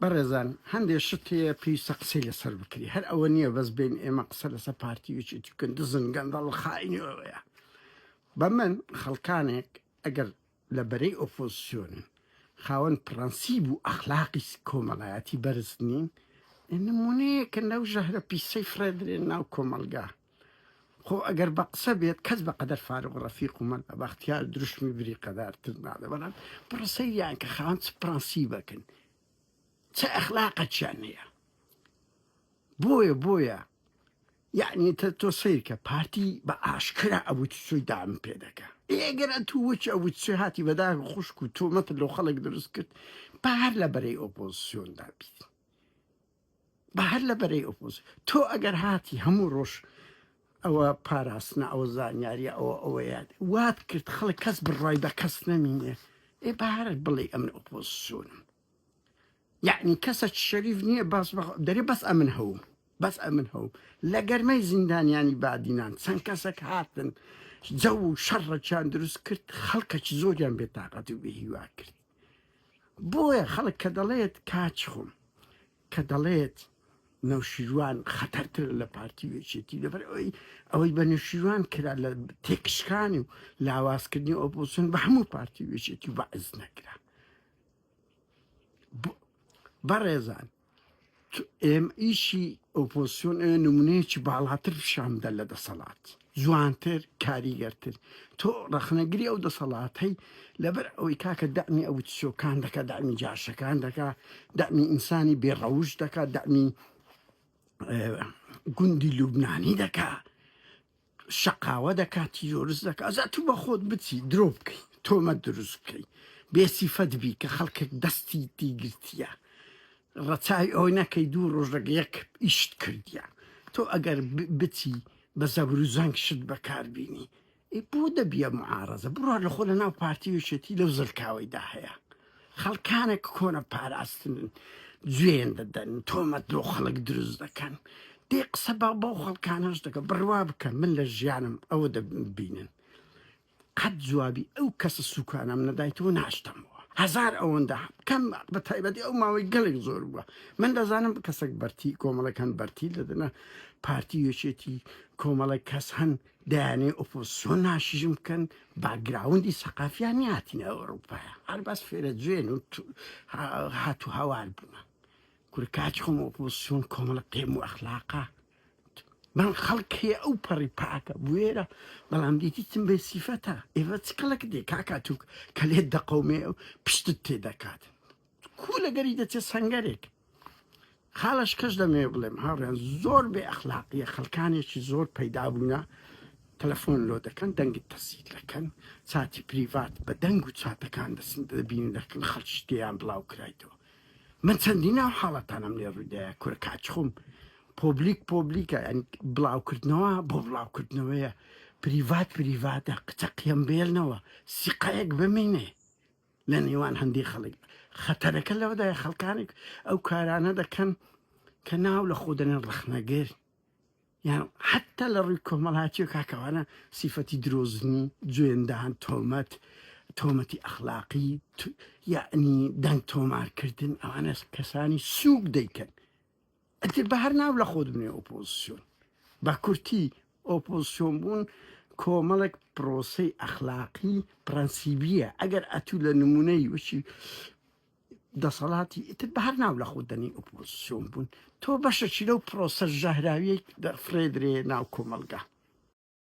بەڕێزان هەندێ شت هەیە پێویستە قسەی لەسەر بکری هەر ئەوە نییە بەس بێن ئێمە قسە لەسەر پارتی و یەکێتی بکەن دزن گەندەڵ خائینی ئەوەیە بە من خەڵکانێک ئەگەر لە بەرەی ئۆپۆزسیۆنن خاوەن پڕەنسیب و ئەخلاقی کۆمەڵایەتی بەرز نین نمونەیەکن لەو ژەهرە پیسەی فڕێدرێن ناو کۆمەڵگا خۆ ئەگەر بە قسە بێت کەس بە قەدەر فاروق ڕەفیق و مەلا بەختیار دروشمی بریقەدارتر نادە بەڵام بڕۆ سەیریان کە خاوەن چ پرەنسیبەکن چ ئەخلاقەکیان هەیە بۆیە بۆیە یعنی تە تۆ سەیرکە پارتی بە ئاشکرا ئەبوو تسۆی دام پێ دەکا ئێگەر ئەتوو وەکی ئەبوو تسۆی هاتی بەداخ خوشک و تۆمەتت لۆ خەڵک دروست کرد با هەر لە بەرەی ئۆپۆزسیۆندا بیت با هەر لە بەرەی ئۆپۆزی تۆ ئەگەر هاتی هەموو ڕۆژ ئەوە پاراستنە ئەوە زانیاریە ئەوە ئەوەیە وات کرد خەڵک کەس بڕای بە کەس نەمینێ ئێ با هەر بڵێ ئەمن ئۆپۆزسیۆنم یعنی کەسە شەریف نییە باس دەرێ بەس ئەمن هەوم بەس ئەمن هەوم لە گەرمەی زیندانیانی بادینان چەند کەسێک هاتن جەو و شەڕەکیان دروست کرد خەڵکەکی زۆریان بێتاقەت و بێهیوا کرد بۆیە خەڵک کە دەڵێت کاچ خۆم کە دەڵێت نەوشیروان خەتەرترە لە پارتی و یەکێتی لەبەر ئەوەی ئەوەی بە نەوشیروان کرا لە تێکشکانی و لاوازکردنی ئۆپۆزسیۆن بە هەموو پارتی و یەکێتی و بەعس نەکرا بەڕێزان ئێم ئیشی ئۆپۆزسیۆن ئەوێ نمونەیەکی باڵاتر پیشان بدە لە دەسەڵات جوانتر کاریگەرتر تۆ ڕەخنەگری ئەو دەسەڵاتەی لەبەر ئەوەی کاکە دەعمی ئەو چۆکان دەکا دەعمی جاشەکان دەکا دەعمی ئینسانی بێڕەوش دەکا دەعمی گوندی لوبنانی دەکا شەقاوە دەکا تیرۆرست دەکا ئەجا تو بە خۆت بچی درۆ بکەی تۆمەت دروست بکەی بێ سیفەت بی کە خەڵکێک دەستی تیگرتیە ڕەچاوی ئەوەی نەکەی دوو ڕۆژەک یەک ئیشت کردیە تۆ ئەگەر بچی بە زەبر و زەنگ شت بەکاربینی ئێ بۆ دەبیە معارەزە بڕوا لە خۆ لە ناو پارتی و یەکێتی لەو زلکاوەیدا هەیە خەڵکانێک کۆنە پاراستنن جوێن دەدەن تۆمەت لۆ خەڵک دروست دەکەن دێ قسە با بەو خەڵکانەش دەکە بڕوا بکە من لە ژیانم ئەوە دەبینن قەت جوابی ئەو کەسە سوکانەم نەدایتەوە ناشتەمەوە هەزار ئەوەندە کەم بە تایبەتی ئەو ماوەی گەلێک زۆر بووە من دەزانم کەسێک بەرتی کۆمەڵەکان بەرتی دەدەنە پارتی یەکێتی کۆمەڵێک کەس هەن دەیانەوێ ئۆپۆزسیۆن ناشیژم بکەن باکگراوندی سەقافیان نیە هاتینە ئەوروپایە هەر بەس فێرە جوێن و هات و هاوار بوونە کورە کاکی خۆم ئۆپۆزسیۆن کۆمەڵە قێم و ئەخلاقە من خەڵک هەیە ئەو پەڕی پاکە بوێرە بەڵام دیتی چم بێ سیفەتە ئێوە چ کەڵک دێ کاکا تو کە لێت دەقەومێ و پشتت تێ دەکات کو لەگەری دەچێت سەنگەرێک خاڵەش کەش دەمەوێ بڵێم هاوڕێیان زۆر بێ ئەخلاقیە خەڵکانێکی زۆر پەیدا بوونە تەلەفۆن لۆ دەکەن دەنگت تەسیل دەکەن چاتی private بە دەنگ و چاتەکان دەچن دەبینن دەکەن خەڵکی تێیان بڵاو کرایتەوە من چەندین ئەو حاڵەتانم لێ ڕوویدایە کورە کاچ خۆم public public ە یعنی بڵاوکردنەوە بۆ بڵاوکردنەوەیە private private ە قچە قیەم بێلنەوە سیقەیەک بمینێ لە نێوان هەندی خەڵک خەتەرەکە لەوەدایە خەڵکانێک ئەو کارانە دەکەن کە ناو لە خۆ دەنێن ڕەخنەگر یان حتا لە ڕووی کۆمەڵاتی و کاکەوانە سیفەتی درۆزنی جوێندان تۆمەت تۆمەتی ئەخلاقی یعنی دەنگ تۆمارکردن ئەوانە کەسانی سووک دەیکەن ئیتر بە هەر ناو لە خۆت بنێ ئۆپۆزسیۆن. بە کورتی ئۆپۆزسیۆن بوون کۆمەڵێک پرۆسەی ئەخلاقی پرەنسیبییە، ئەگەر ئەتوو لە نمونەی وەکی دەسەڵاتی ئیتر بە هەر ناو لە خۆت دەنێی ئۆپۆزسیۆن بوون تۆ بەشێکی لەو پرۆسە ژەهراویەی دەفرێدرێ ناو کۆمەڵگا.